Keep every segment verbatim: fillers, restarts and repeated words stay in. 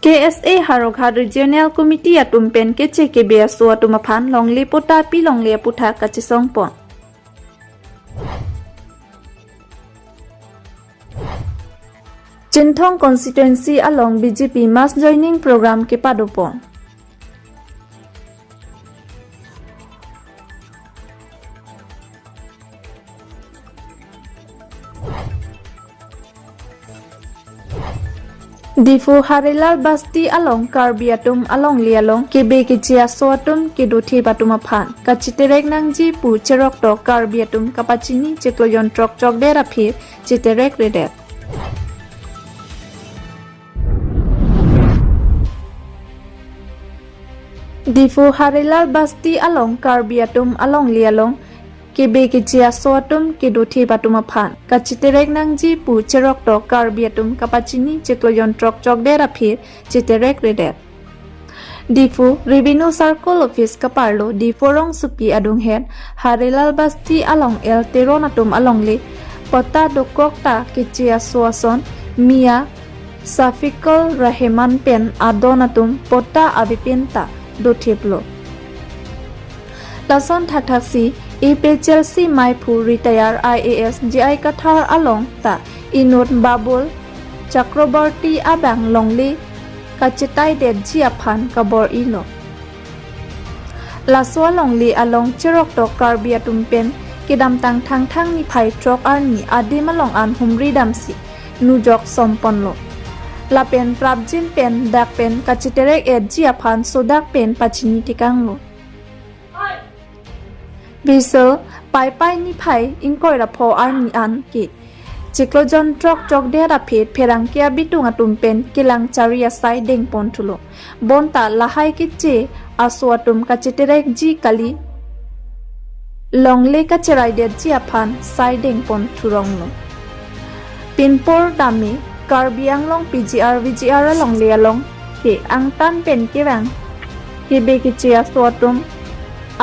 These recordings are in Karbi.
K S A Howraghat Regional Committee atum pen keche kebe aso atum aphan longle patta pilongle aputhak kachesong pon. Chinthong constituency along B J P mass joining program kepado pon. Diphu Harilal Basti along Karbi atum alongle along kebe keche aso atum kedothip atum aphan kachiterek nangji pu cheroktok Karbi atum kapachini chiklo jon throk chokdet aphi chiterek redet. Diphu Harilal Basti along Karbi atum alongle along kebe keche aso atum kedothip atum aphan kachiterek nangji pu cheroktok Karbi atum kapachini chiklo jon throk chokdet aphi chiterek redet. Diphu Revenue Circle Office kaparlo Diphu rongsopi adunghet Harilal Basti along L Teron atum alongle patta dokok ta keche aso ason Mia Safikul Rahman pen adon atum patta avepin ta dothiplo. Lason thakthaksi A P H L C maiphu retire I A S J I Kathar along ta inut Babul Chakraborty abang longle kachetaidetji aphan kabor-ilo. Laso alongle along cheroktok Karbi atum pen kedamtang Thangthang niphai throk arni adim along an humri damsi nujok somponlo. Lapen prapjin pen dak pen kachiterek etji aphan sodak pen pachini tekanglo. Biso Paipai niphai ingkoi ra pho arni an ke chiklo jon throk chokdet aphi pherangke abitung atum pen kelang chari asai dengpon thulo. Bonta lahai keche aso atum kachiterekji kali longle kacheraidetji aphan sai dengpon thuronglo. Pinpur dami Karbi Anglong P G R V G R alongle along ke angtan pen kevang kebe keche aso atum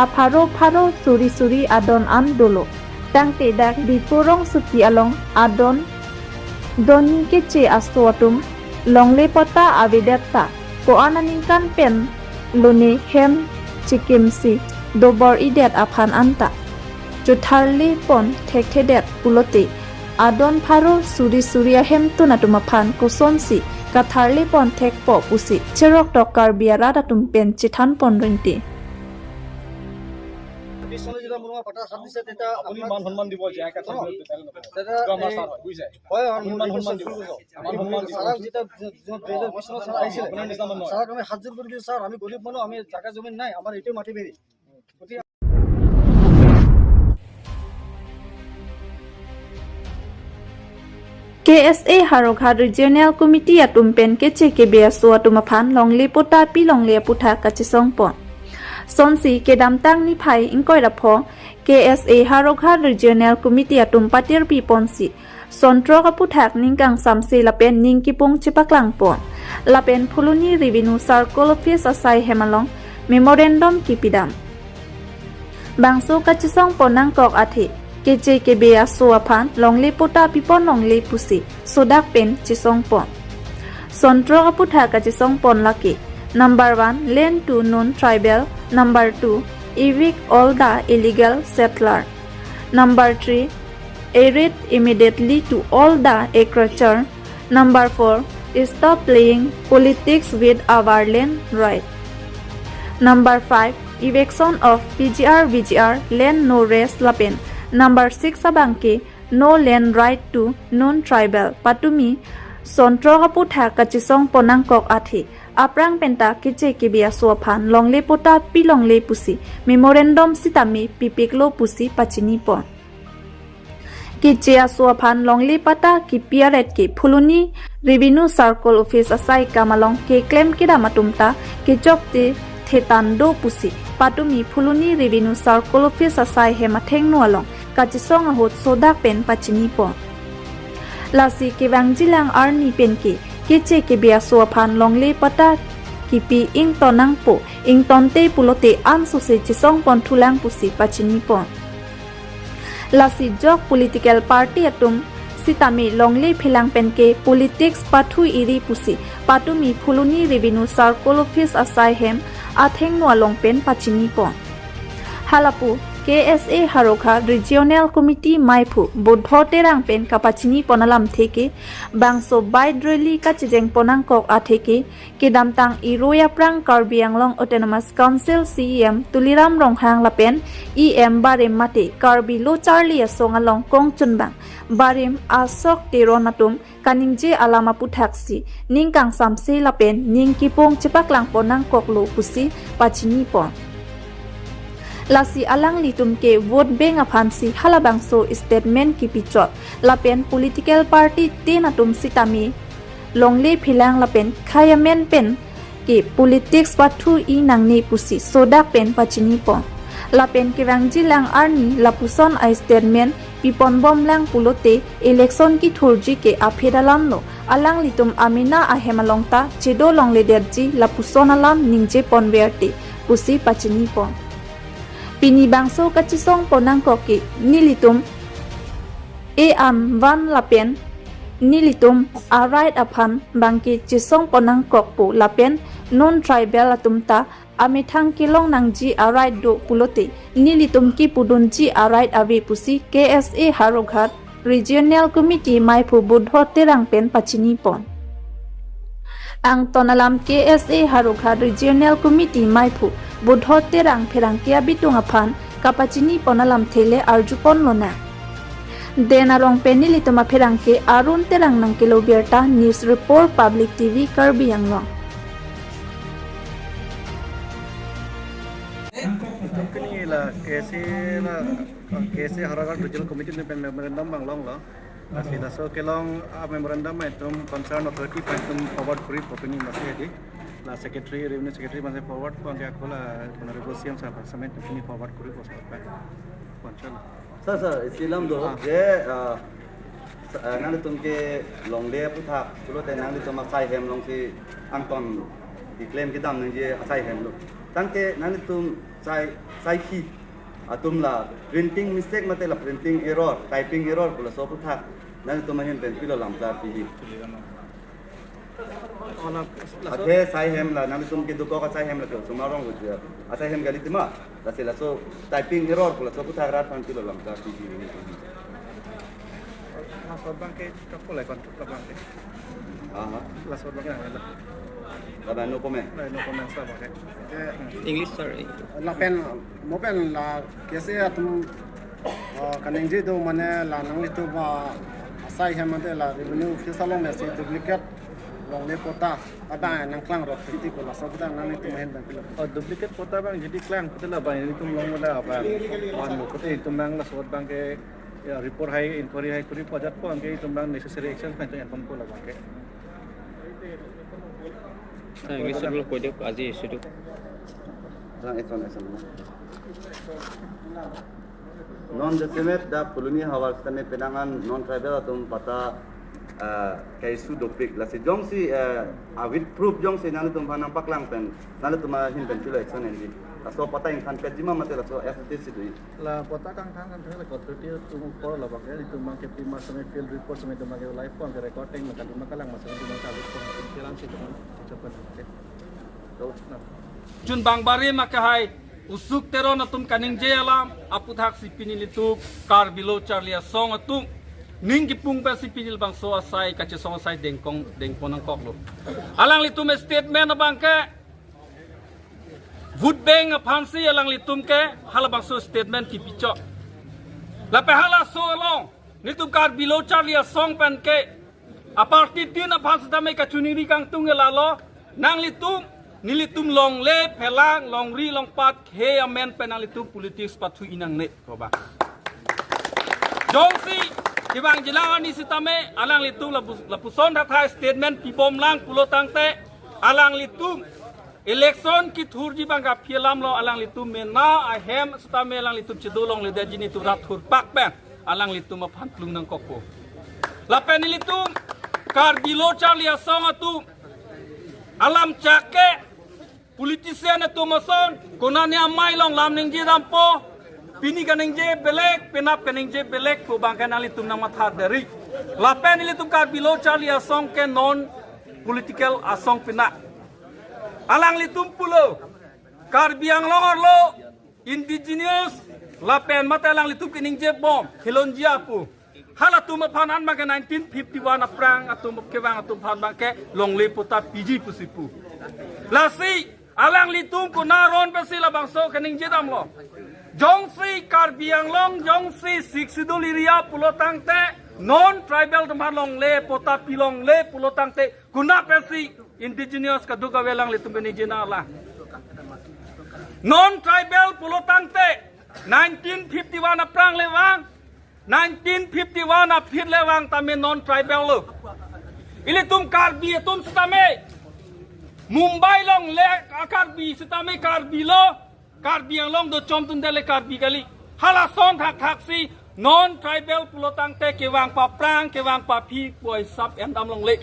apharo pharo suri suri adon an dolo. Tangte dak Diphu rongsopi along adon doni keche aso atum longle patta avedet ta ko-an aningkan pen lone hem chikimsi dobor-idet aphan anta chotharle pon thekthedet pulote adon pharo suri suri ahemtun atum aphan kosonsi katharle pon thekpo pusi cheroktok Karbi arat atum pen chethan pon ringti. বিশ চনত যেতিয়া মোৰ লগত কথা সাত দিছে, তেতিয়া আপুনি আপোনাক মান সন্মান দিব, জীয়াই কাঠৰ শুনক, বিৰুদ্ধে বেলেগ নকৰিব। তেতিয়া এইটো আমাৰ এই ছাৰ হয়, বুজিছে? হয়, হয়, আপুনি মোৰ মান এইটো সন্মান দিব। ছাৰ। আমাৰ সন্মান দিব। ছাৰক যেতিয়া দুহেজাৰ বিশ চনত ছাৰ আহিছিলে, আপোনাৰ নিচিনা মানুহ নহয়। ছাৰক আমি হাত জোৰ কৰি দিওঁ, ছাৰ, আমি গৰীব মানুহ, আমি জাগা জমিন নাই, আমাৰ এইটোৱে মাটি বাৰী। গতিকে K S A Howraghat Regional Committee atum pen keche kebe aso atum aphan longle patta pilongle aputhak kachesong pon. Sonsi kedamtang niphai ingkoi ra pho K S A Howraghat Regional Committee atum patirpi ponsi son throk aputhak ning kangsamse lapen ning kipung chepaklang pon. Lapen Phuloni Revenue Circle Office asai hem along memorandum kipidam. Bangso kachesong pon nangkok athe keche kebe aso aphan longle patta pipon longle pusi sodak pen chesong pon. Son throk aputhak kachesong pon lake: number one, land to non-tribal; number two, evict all the illegal settler; number three, evict immediately to all the encroacher; number four, stop playing politics with our land right; number five, eviction of P G R V G R land no rest lapen number six abangke no land right to non-tribal. Patumi son throk aputhak kachesong pon nangkok athe aphrang penta keche kebe aso aphan longle patta pilongle pusi memorandum sitame pipiklo pusi pachini pon. Keche aso aphan longle patta kipi aret ke Phuloni Revenue Circle Office asai kam along keklem kedam atum ta kechokche thetan do pusi patumi Phuloni Revenue Circle Office asai hem athengno along kachesong ahut sodak pen pachini pon. Lasi kevangjilang arni pen ke keche kebe aso aphan longle patta kipi ington nangpo, ingtonte pulote ansose chesong pon thulang pusi pachini pon. Lasi jok political party atum sitame longle phelang pen ke politics pathu iri pusi patumi Phuloni Revenue Circle Office asai hem athengno along pen pachini pon. Halapu K S A Howraghat Regional Committee maiphu Budho Terang pen kapachini pon alamthe ke bangso bike rally kachejeng pon nangkok athe ke kedamtang irui aphrang Karbi Anglong Autonomous Council C E M Tuliram Ronghang lapen E M Barim mate Karbi Lo Charli Asong along kongchunbang Barim Ashok Teron atum kaningje alam aputhaksi ning kangsamse lapen ning kipung chepaklang pon nangkoklo pusi pachini pon. Lasi alanglitum ke vote bank aphansi halabangso statement kipichot lapen political party tin atum sitame longle phelang lapen khei amen pen ke politics pathu i nangne pusi sodak pen pachini pon. Lapen kevangjilang arni lapuson a statement pipon bomlang pulote election kithurji ke aphi dalam lo, alanglitum amena ahem along ta chedo longledetji lapuson alam ningje pon verte pusi pachini pon. Pini bangso kachesong pon nangkok ke nelitum e-an van lapen nelitum a-right aphan bangke chesong pon nangkokpo lapen non-tribal atum ta amethang kelong nangji a-right do pulote nelitum kipudunji a-right ave pusi K S A Howraghat Regional Committee maiphu Budho Terang pen pachini pon. Angton alam K S A Howraghat Regional Committee maiphu Budho Terang pherangke abitung aphan kapachini pon alamthe le arju pon lonang. Den arong pen nelitum apherangke Arun Terang nangkelo birta, News Report, Public T V, Karbi Anglong. Kini la K S A la, K S A Howraghat Regional Committee ne pen memorandum bang longlo. Lasi laso kelong a memorandum itum concern authority pen itum forward kuri po pini masi di. La secretary, revenue secretary masi forward po, anke ako la Honorable C M sir aphan samen itum pini forward kuri po sir pen. Pon chalo. Sir, sir, isi alam do, ah, je, ah, sa-, ah, nanglitum ke longle aputhak pulote nanglitum asai hem alongsi angton keklem kedam nangji asai hem lo. Tangte nanglitum sai, sai ki atum la printing mistake mate la printing error, typing error pu laso aputhak nanglitum ahin pen pilo lamklar piji? Athe sai hem la nanglitum kedokok asai hem la ke osomar arong uja asai hem kali tima. Lasi laso typing error pu laso aputhak rat aphan pilo lamklar piji? Laso abang ke kapo le kon abang ke. Aha. Laso abang ke nang la. Laban no comment. No, no comment sa abang ke. English, sir. Lapen mo pen la K S A atum, ah, kaningje do mane la nanglitum asai hem mate la revenue office along mesi duplicate longle patta abang nangklang rok siti ko laso abang nanglitum ahin bang pilo? Oh, duplicate patta abang jodi klang pulote la abang itum longlo abang. Wan mo pulote itum abang laso abang ke ya report hai, inquiry hai kuri pajat po, anke itum abang necessary action pen itum en ponpo la abang ke. Sir, English sir lo koi dok aji issue dok. Rang action, action. Non jasemet dak Phuloni havar sitame penang an non-tribal atum patta, ah, ke-issue dopik. Lasi jongsi, ah, with proof jongsi nanglitum aphan nangpaklang pen nanglitum ahin pen pilo action enji? Laso patta ingthan petji ma mate laso as it is do? La patta kangthan kangthan la authority atum apor la abang ke itum abang ke pima sitame field report sitame itum abang ke live pon ke recording ma kali ma kalang ma sitame itum abang ke live pon ke lang si itum abang ke chapon ke. Chunbang Barim ma ke hai Ashok Teron atum kaningje alam aputhaksi pini nelitum Karbi Lo Charli Asong atum ning kipung pensi pini labangso asai kachesong asai dengkong dengpon nangkoklo. Alanglitum statement abang ke vote bank aphansi alanglitum ke halabangso statement kipichot. Lapen halaso along nelitum Karbi Lo Charli Asong pen ke aparty tin aphan sitame kachiningri kangtung ke lalo, nanglitum, nelitum longle phelang, longri longpat khei amen pen nanglitum politics pathu i nangne ko abang. Jongsi kevangjilang arni sitame alanglitum lapu-, lapuson thathai statement pibomlang pulo tangte alanglitum election kithurji abang ke aphi alam lo, alanglitum mena ahem sitame alanglitum chedo longledetji nelitum rat thurpak pen alanglitum aphan klung nangkokpo. Lapen nelitum Karbi Lo Charli Asong atum alam chak ke politician atum ason konane amei along lam ningje dampo, pini kaningje belek, penap kaningje belek pu abang ke nanglitum nangmatha deri. Lapen ilitum Karbi Lo Charli Asong ke non political asong pina. Alanglitum pulo, Karbi Anglong arlo indigenous lapen mate alanglitum keningjebom khilonjia pu. Halatum aphan an abangke nineteen fifty-one aphrang atum kevang atum aphan abangke longle patta piji pusi pu. Lasi alanglitum konat aron pensi labangso keningjedamlo? Jongsi Karbi Anglong, jongsi Sixth Schedule area pulo tangte, non tribal atum aphan longle patta pilongle pulo tangte, konat pensi indigenous kadokave alanglitum keningje nanglang? Non tribal pulo tangte, nineteen fifty-one aphrang le vang, nineteen fifty-one aphi le vang tame non tribal lo. Ilitum Karbi atum sitame Mumbai along le a-Karbi sitame Karbi lo, Karbi Anglong do chom tun dele Karbi kali. Halason thakthak si non tribal pulo tangte kevang paphrang, kevang paphi pu hisap endam longle.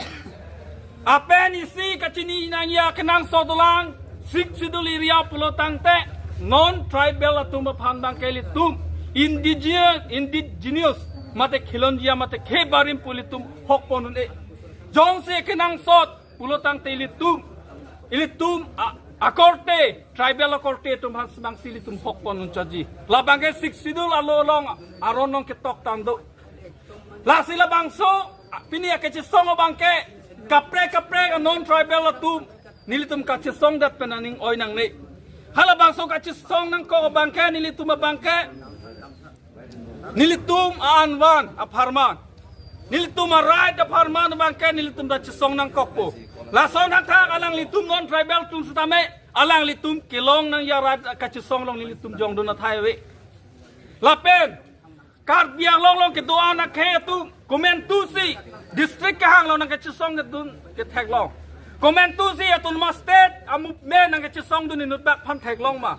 Lapen isi kachini nangji akenangsot dolang, Sixth Schedule area pulo tangte non tribal atum aphan abangke ilitum indigenous, indigenous mate khilonjia mate khe barim pu ilitum hokpon un-e. Jongsi kenangsot pulo tangte ilitum, ilitum a-, akorte, tribal akorte atum aphan abangsi ilitum hokpon un-eji. Labangke Sixth Schedule alo along aron along ketok tang do. Lasi labangso pini akachesong abangke kaprek kaprek a-non tribal atum nelitum kachesongdet pen aning oi nangne. Halabangso kachesong nangkok abangke nelitum abangke nelitum a-anvan apharman, nelitum a-right apharman abangke nelitum ta chesong nangkokpo. Lason thakthak alanglitum non tribal atum sitame alanglitum kelong nangji a-right kachesong along nelitum jongdun athai ave. Lapen Karbi Anglong along kedo-an akhei atum komantusi district kehang along nangkachesongdun ketheklong? Komantusi autonomous state a-movement nangkachesongdun inut bak aphan theklong ma?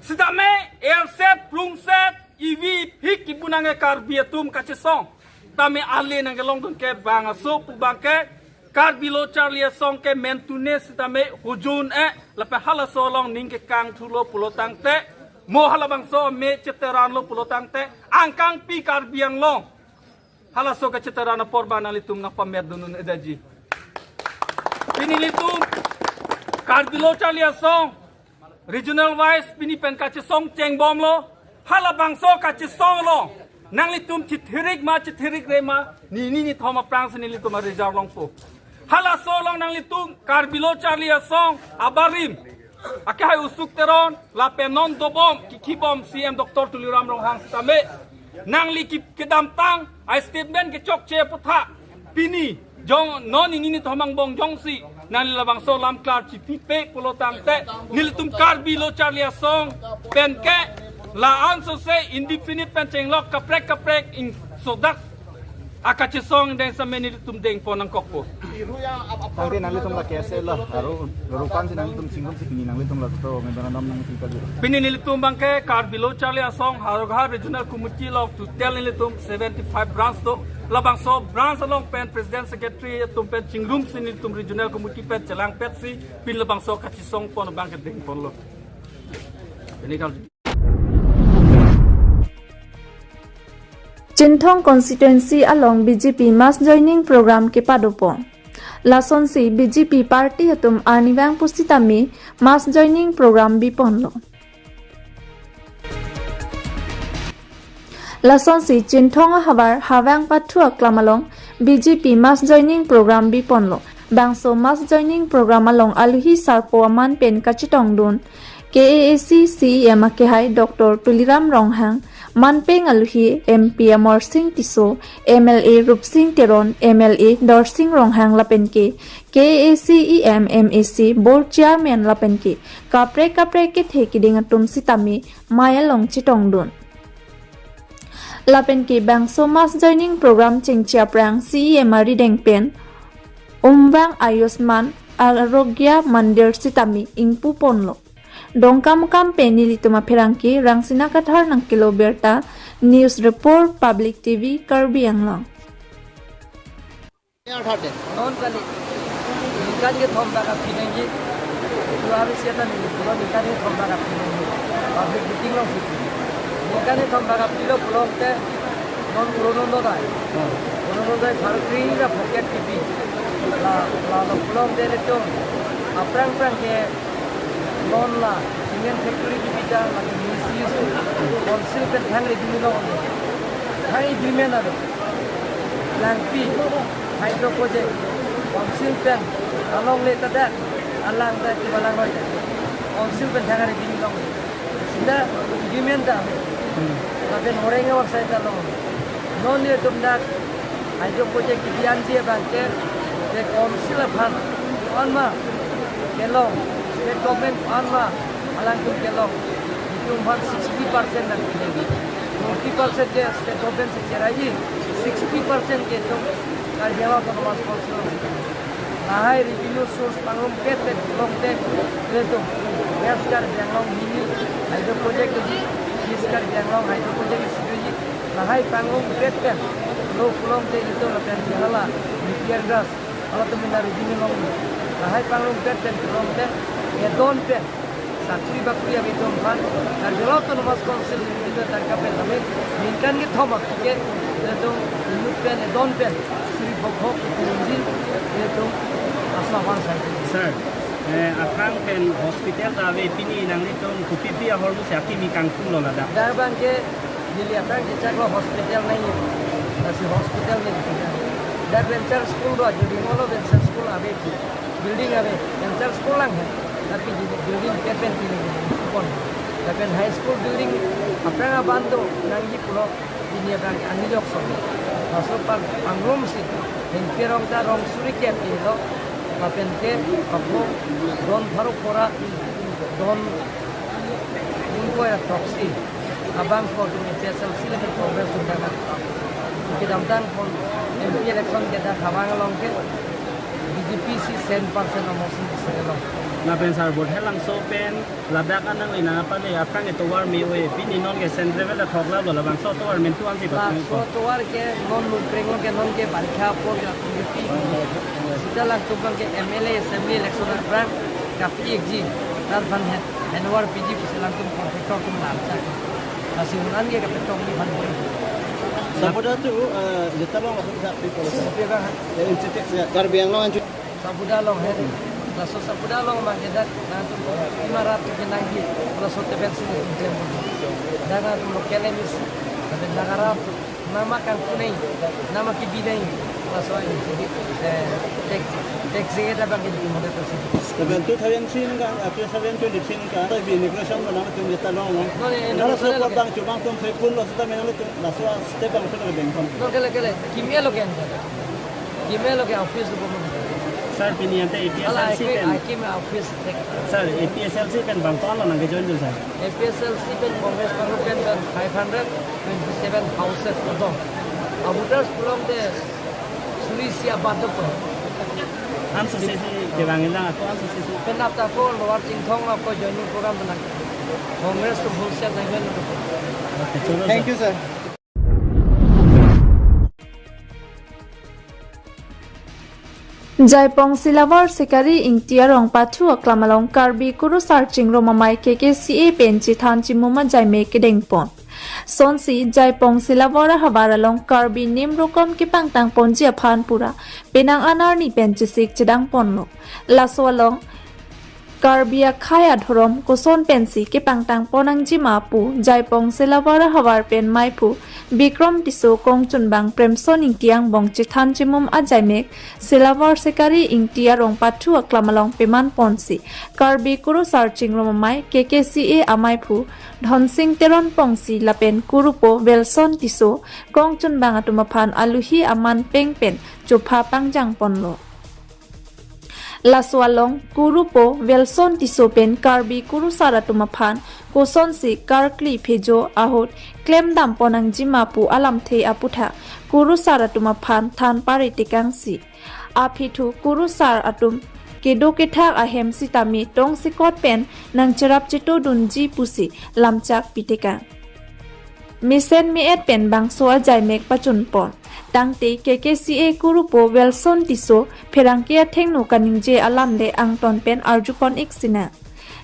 Sitame erset prungset ivi phik kibu nangke Karbi atum kachesong tame ale nangkelongdun ke bang aso pu abangke Karbi Lo Charli Asong ke mentune sitame hujun e, lapen halaso along ning kekang thulo pulo tangte, mo halabangso me cheteranlo pulo tangte, angkangpi Karbi Anglong halaso kacheteran apor abang nanglitum nangpametdun un-eji. Pini ilitum Karbi Lo Charli Asong regional wise pini pen kachesong chengbomlo. Halabangso kachesong along nanglitum chithirik ma chithirik re ma, nini nithom aphrangsi nelitum a-result longpo. Halaso along nanglitum Karbi Lo Charli Asong abarim akehai Usuk Teron lapen non dobom kikhibom C E M Doctor Tuliram Ronghang sitame nangli ki-, kedamtang a-statement kechokche aphuthak pini jong non nini nithom angbong jongsi nangli labangso lam klar chipipe pulo tangte, nelitum Karbi Lo Charli Asong penke la-an sose indefinite pen chenglok kaprek kaprek ingsodak akachesong deng sitame nelitum dengpon nangkokpo. Tangte nanglitum la K S A lo, aro, aro pansi nanglitum chingrumsi pini nanglitum la to memorandum nangpi kali. Pini nelitum abangke Karbi Lo Charli Asong Howraghat Regional Committee along total nelitum seventy-five branch do. Labangso branch along pen President Secretary atum pen chingrumsi nelitum Regional Committee pen chelangpetsi pini labangso kachesongpon abangke dengponlo. Pini kal- Chinthong constituency along B J P mass joining program kepadopon. Lasonsi B J P party atum arnivang pusitame mass joining program biponlo. Lasonsi Chinthong ahavar Havang Pathu aklam along B J P mass joining program biponlo. Bangso mass joining program along aluhi sarpo aman pen kachetongdun K A A C C E M akehai Doctor Tuliram Ronghang, manpeng aluhi M P Amarsing Tisso, M L A Rupsing Teron, M L A Dorsing Ronghang lapenke K A A C E M, M A C, board chairman lapenke kaprek kaprek kethe kiding atum sitame mei along chetongdun. Lapenke bangso mass joining program chengche aphrang C E M arideng pen Umvang Ayushman Arogya Mandir sitame ingpuponlo. Dongkamukam pen nelitum apherangke Rangsina Kathar nangkelo birta, news report, Public T V, Karbi Anglong. Non kali, ningkan kethom bak aphi nangji. Dua hari siatan ini, pulo ningkan kethom bak aphi nangji. Public meeting along sih. Ningkan kethom bak aphi lo pulo ke non uronon lo dai. Orunodoi pharo kre-ri ra pocket kipi. La, la lo pulote ilitum aphrang phrang ke loan la cement factory kipi ta la misuse, council pen thang revenue long. Thang agreement ave. Langpi hydro project council pen along le ta dak, alang ta kiba lang noi ta, council pen thang revenue long. Sita agreement ta ave. Hmm. Lapen horeng awak sai ta long. Non ilitum dak hydro project kebi-anji abang ke, ke council aphan ko-an ma kelong, state government ko-an ma alangtum kelong, itum aphan sixty percent nangpi. Forty percent ke state government si cheraiji, sixty percent ke itum Karbi Anglong Autonomous Council. Lahai revenue source pangrum pet pet pulote, ilitum West Karbi Anglong mini hydro project doji, East Karbi Anglong hydro project isi doji, lahai pangrum pet pet lo pulote ilitum lapen hala nuclear gas, halatum mena revenue long. Lahai pangrum pet pet pulote, edon pen sakri bakri ave itum aphan, Karbi Anglong Autonomous Council Limited tangka pen kami ningkan kethom aphi ke, ilitum inut pen, edon pen suri bokhok itum ji, ilitum asap an sai. Sir, eh, aphrang pen hospital ta ave, pini nanglitum kopi pi ahormu si akimi kangtung lo ladak? Dak abang ke neli aphrang kechak lo hospital nangji, lasi hospital neli kechak. Dak venture school do, jadi molo venture school ave, building ave, venture school lang he. Tapi di building ke pen pini pon. Lapen high school building aphrang abang do nangji pulo, pini abang ani jok son. Laso pang, pangrum si, hengke rong ta rong suri ke pilo. Lapen ke apo don pharo phora, don ingkoi ra throksi abang ko tum A P H L C lapen Congress tum tangka. Kedamtang pon M P election ke dak Tawang along ke B J P si cent percent amo si sere long. Lapen sir, Vote Langso pen ladak anang le nangpale aphrang etovar me-oi, pini non ke central level athok la lo, labangso atovar mentu ansi. Labangso atovar ke non nungkreng lo ke, non ke barikha apor ke latum ke pi. Sita latum ke M L A assembly election aphrang kapi-ikji, tar aphan hen, handover piji pusi latum contractor atum lam chak. Lasi un-an ke kapetok ni aphan boi. Sabodatu, eh, jeta long atum sa pi polo sa. Pi abang? Eh, institute sa. Karbi Anglong anju. Sabuda along he. Laso Sabuda along abang ke dak, nangtum ima rat ke nangji, laso tepen sini jem. Dak nangtum local M A C, lapen Naga rat, nama kangpu nai, nama kebi nai, laso ini. Eh, tek, tek sing eta abang ke di model tersebut. Lapen two thousand three ningkan, ah, two thousand twenty-three ningkan, ta bi inauguration lo nangtum jeta long lo. No, ne, ne, laso ne, support ne, abang chubang atum sai pun lo, seta menang lo atum, laso step abang atum lo bengkon. No, kele, kele, kimia lo ke anta. Kimia lo ke office lo bomon. Sir, pini ante Ala, A P H L C I came, pen. I came office tek. Sir, A P H L C pen bang ton lo nangkejoin dun, sir? A P H L C pen Congress pangrum pen pen five hundred twenty-seven houses lo do. A voters pulote suri isi abat do ko. Ansose si kevang inlang ako ansose si. Penap ta ko Lower Chinthong ako joining program penang. Congress to wholesale nangjoin. Okay, chalo, sir. Thank you, sir. Jaipong Silawar Sekari Ingti arong pathu aklam along Karbi Kurusar Chingrum Amei K K C A pen chethan chimum ajaimek kedengpon. Sonsi Jaipong Silawar ahavar along Karbi nim rokom kepangtang ponji aphan pura penang an arni pen chesik chedang ponlo. Laso along Karbi akhei adhorom koson pensi kepangtang pon nangjima pu Jaipong Silawar ahavar pen meiphu Bikrom Tisso, kongchunbang Premson Ingti angbong chethan chimum ajaimek Silawar Sekari Ingti arong pathu aklam along peman ponsi Karbi Kurusar Chingrum Amei K K C A ameiphu Dhonsing Teron Pongsi lapen Kurupo Welson Tisso, kongchunbang atum aphan aluhi aman peng pen chopha pangjang ponlo. Laso along Kurupo Welson Tisso pen Karbi Kurusar atum aphan kosonsi karkli phejo ahut klemdam pon nangjima pu alamthe aputhak Kurusar atum aphan than pare tekangsi, aphi thu Kurusar atum kedo kethak ahem sitame tongsekot pen nangcherap chetodunji pusi lamchak pi tekang. Mesen me-et pen bangso ajaimek pachun pon. Tangte K K C A Kurupo Welson Tisso pherangke athengno kaningje alam le angton pen arju pon ik sinang.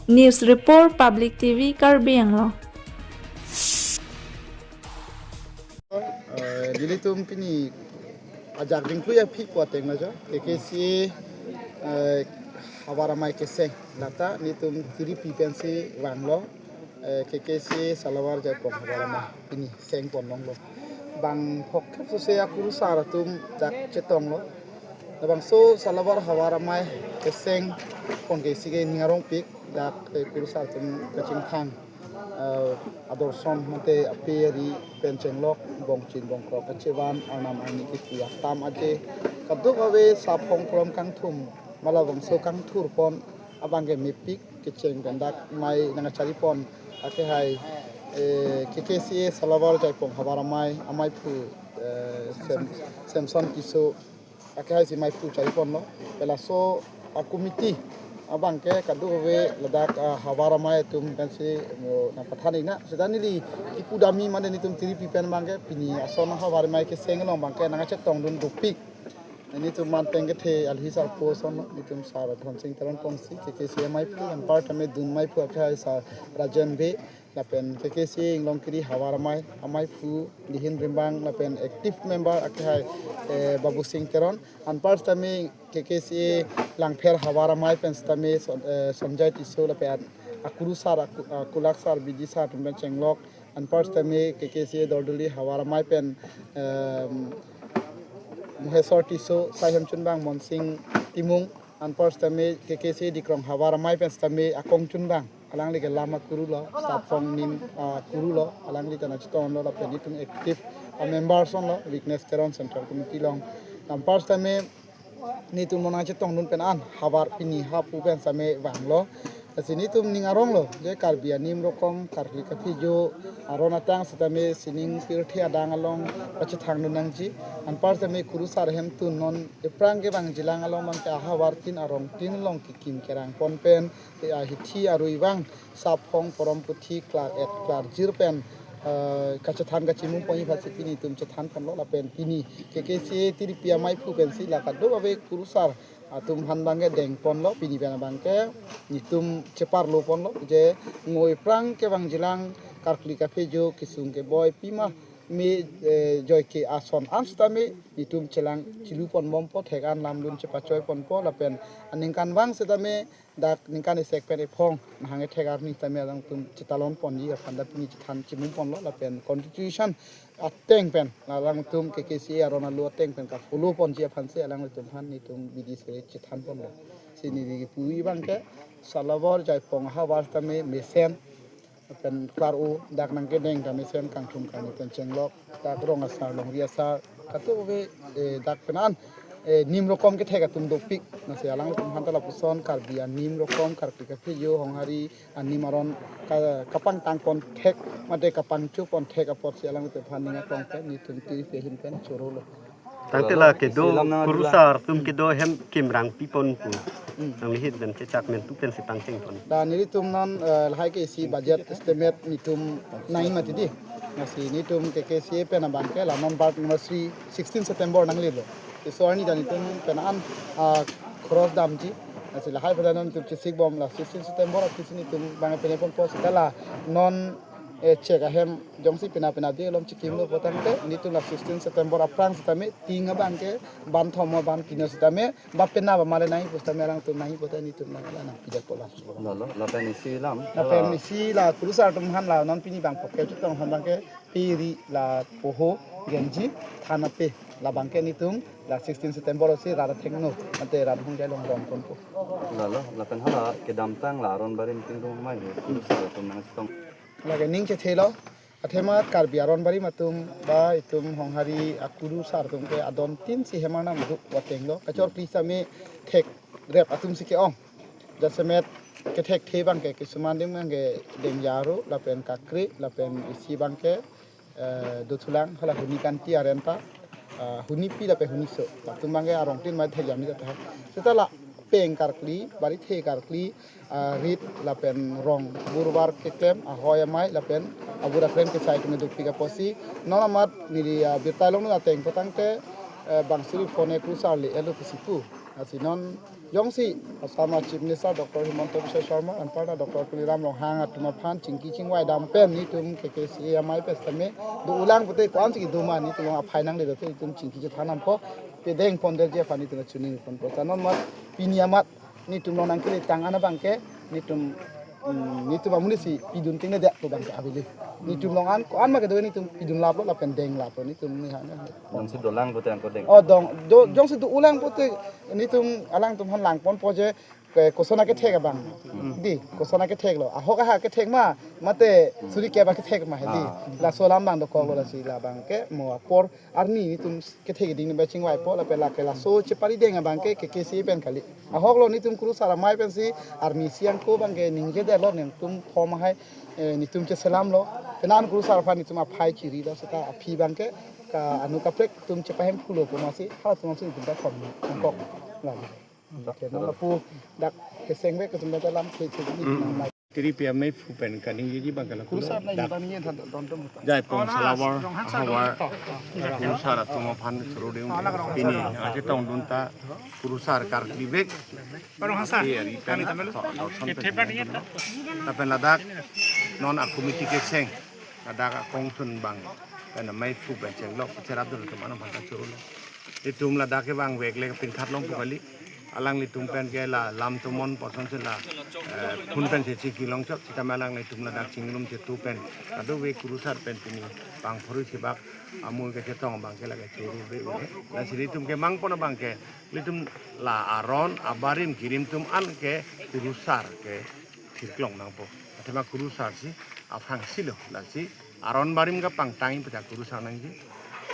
News Report, Public T V, Karbi Anglong. Eh, nelitum pini Ajak dingthu ya phi pu ateng lo jo. K K C A, eh, havar amei keseng. Lata nelitum tiripi pensi vanglo. Eh, K K C A Salawar Jaipong havar amei pini seng pon longlo. Bang phokthep sose akurusar atum jak chetonglo. Labangso Salawar havar amei keseng pon ke isi ke ning arongpik dak, eh, kurusar atum kachingthang, eh, adorson mate ape ari pen chenglok bongchin bongkrok kachevan arnam arni kipu atam aje kadokave saphong prom kangthum malabangso kangthur pon abang ke mepik kecheng pen dak amei nangkachari pon akehai, eh, K K C A Salawar Jaipong havar amei, ameiphu, eh, Sem-, Samson Tisso akehai si meiphu chari ponlo. Pelaso a committee abang ke kadokave ladak, ah, havar amei atum pensi mo nangpathan ikna. Seta neli kipu dam-i mane nelitum tiripi pen abang ke pini ason havar amei keseng along abang ke nangkachetongdun dopik. Nelitum man pen kethe alhi sarpo ason nelitum Sar Dhonsing Teron Pongsi, K K C A meiphu, anparta me dun meiphu akehai Sar Rajen Bey, lapen K K C A Inglongkiri havar amei, ameiphu Lihin Rimbang, lapen active member akehai, eh, Babu Sing Teron, anparta me K K C A Langpher havar amei pen seta me Son-, eh, Sonjay Tisso, lapen akurusar, aku-, akulak sar, B D sar atum pen chenglok, anparta me K K C A Dorduli havar amei pen, em, Mohesor Tisso, sai hem chunbang Monsing Timung, anparta me K K C A Dikrong havar amei pen seta me Akong Chunbang, alangli ke lam akuru lo, saphong nim akuru lo, alangli ta nangchetonglo, lapen nelitum active a member ason lo, Witness Teron Central Committee along. Anparta me nelitum nangchetongdun pen an havar pini hapu pen seta me vanglo. Lasi nelitum ning aronglo je Karbi anim rokom, karkli kaphejo aron atang seta me sining pirthe adang along pachethangdun nangji. Anparta me kurusar ahemtun non ephrang kevangjilang along abang ke ahavar tin arong tin along kekim kerang pon pen, eh, ahithi arui vang saphong porom puthi klar-et klarjir pen, eh, kachethan kachimum ponji aphansi pini nelitum chethan ponlo, lapen pini K K C A tiripi ameiphu pensi la kadokave kurusar atum aphan abang ke deng ponlo, pini pen abang ke nelitum cheparlo ponlo je ngo ephrang kevangjilang karkli kaphejo kesung keboi pima me, eh, joike ason an seta me nelitum chelang chelu pon bompo, thek an lamdun chepachoi ponpo, lapen aningkanvang seta me dak ningkan isek pen iphong nahang ethek arni seta me alangtum chetalon ponji aphan ta pini chethan chimum ponlo, lapen constitution ateng pen alangtum K K C A aron alo ateng pen ka-follow ponji aphansi alangtum aphan nelitum B D sere chethan ponlo. Si neli kipu-i abang ke Salawar Jaipong havar seta me mesen pen klar-o, dak nangkedeng ta mesen kangthum kangni pen chenglok, dak rong asar longri asar kadokave, eh, dak pen an, eh, nim rokom kethek atum dopik. Lasi alangtum aphan ta lapuson Karbi anim rokom, karkli kaphejo, honghari anim aron ka-, kapangtang pon thek mate kapangcho pon thek apotsi alangtum aphan ning aklong pen nelitum tiripi ahin pen chorolo. Tangte la kedo, isi lam nang kurusar atum kedo hem kimrang pi pon pu. Hmm. Nangli hit dan chechak men tu pensi pangcheng pon. Dan nelitum non, eh, lahai ke isi budget estimate nelitum nangji mati di. Lasi nelitum K K C A pen abang ke la non bart anniversary sixteen September nanglelo. Iso arni dan nelitum pen an, ah, cross damji. Lasi lahai pada non nelitum chesik bom la sixteen September aphi si nelitum abang pene ponpo seta la non, eh, chek ahem jongsi pina pina di alom chekimlo pu tangte nelitum la sixteen September aphrang seta me ting abang ke ban thom ban kino seta me ba pena ba male nangji pu seta me alangtum nangji pu ta nelitum nangkelang nangpidetpo la. Lalo, lapen isi lam. Lapen isi la kurusar atum aphan la non pini bang poke chetong aphan abang ke piri la poho genji thana pe la abang ke nelitum la sixteen September si rat athengno ante rat hungjai long rom ponpo. Lalo, lapen hala kedamtang la aron barim tingrung mai he kurusar atum nangchetong. Lake ning chethelo, athema Karbi aron barim atum ba itum honghari akurusar atum ke adon tin si hem arnam duk vatenglo. Kachorkli seta me thekrep atum si ke-ong. Jasemet kethekthe abang ke kisuman adim abang ke Dengja aro, lapen Kakre, lapen isi abang ke, eh, dothulang, hala Huni Kanti arenta, ah, Hunipi lapen Huniso. Latum abang ke arong tin mai thek jam ni ta. Seta la peng karkli, barithe karkli, ah, rit lapen rong burbar keklem, ahoi amei lapen abura klem kesai atum dopik apotsi. Non amat neli, ah, birta longdun ateng pu tangte, eh, bang suri phone kurusar le elo kesipu. Lasi non jongsi Assam a Chief Minister Doctor Himanta Biswa Sarma anparta Doctor Tuliram Ronghang atum aphan chingki chingvai dam pen netum K K C A amei pen sitame do ulang pute ko-ansi kedo ma netum along aphai nangledet netum chingki chethan nangpo, pedeng pon detji aphan netum choningri ponpo. Lasi non mat pini amat netum along nangkele tang an abangke netum, mm, netum amonit si pidun tengne det pu abangke avele. Netum along an ko-an ma kedo netum pidun laplo lapen deng laplo netum ni hanya. Jongsi dolang pute angko deng. Oh, dong, do, jongsi do ulang pute netum alangtum aphan lang ponpo je ke koson akethek abang. Di, koson aketheklo. Ahok aha kethek ma, mate suri kep akethek ma he di. Ah. Laso alam abang dokoklo, lasi labangke mo apor arni netum kethek ding ne ba chingvaipo lapen lake laso chepari deng abangke K K C A pen kali. Ahoklo netum kurusar amei pensi arni siang ko abangke ningjedetlo netum thom ahai, eh, netum cheselamlo. Penang kurusar aphan netum aphai chirilo seta aphi abangke ka anu kaprek atum chepahemphulo pu amatsi halatum si netum ta thom nangkok lagi. Oke, non lapu dak keseng vek kesem ta lam the the ni. Tiri pi ameiphu pen kaningjeji abangke la kurusar na dak. Jai pong salawar havar kurusar atum aphan choro ding pini nangchetongdun ta kurusar karkli vek. Barong hasa. Iya, ri pen kami tamen lu. Lapen ladak non a committee keseng ladak akongtun abang pen ameiphu pen chenglok cherapdun atum anam aphan ta chorolo. Itum ladak kevang vek le pinkhat long pu kali. Alanglitum pen ke la lam tomon person si la, eh, phun pen si chingki longchot sitame alanglitum ladak chingrum chetu pen kadokave kurusar pen pini pangphori sibak amul kechetong abangke lake choro be une. Lasi netum kemang pon abangke netum la aron abarim kirim atum an ke kurusar ke thirklong nangpo. Athema kurusar si aphrang silo, lasi aron barim kapangtang pu ta kurusar nangji.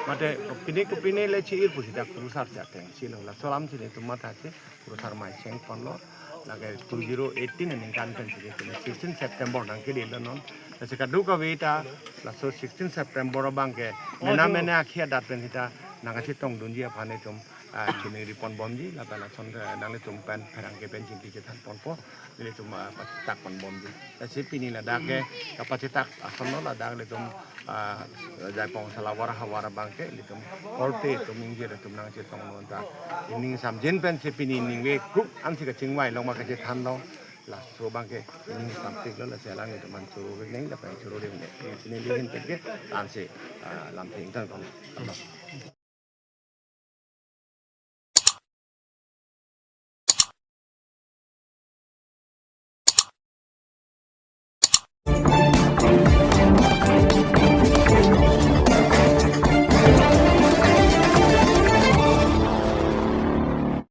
Mate kopine kopine le chi-ir pu sita kurusar si aphrang silo. Laso alam si netum matha si kurusar mei cheng ponlo. Lake two zero eighteen aningkan pen si netum sixteen September nangkele lo non. Lasi kadokave ta laso sixteen September abangke mena mena akhi adat pen sita nangkachetongdunji aphan netum, ah, choningri ponbomji, lapen lason, eh, nanglitum pen pherangke pen chingki chethan ponpo, nelitum, ah, pachitak ponbomji. Lasi pini ladak ke kapachitak asonlo, ladak netum, ah, jai pong salawar havar abangke netum korte atum ningje netum nangchetongdun ta. Ining samjin pen si pini ningve kuk ansi kachingvai long ma kachethan long. Laso abangke ining sampik lo, lasi alanglitum aphan choro vek nang lapen choro ding ne. Sini lihin pen ke ansi, ah, lam theng tang kong.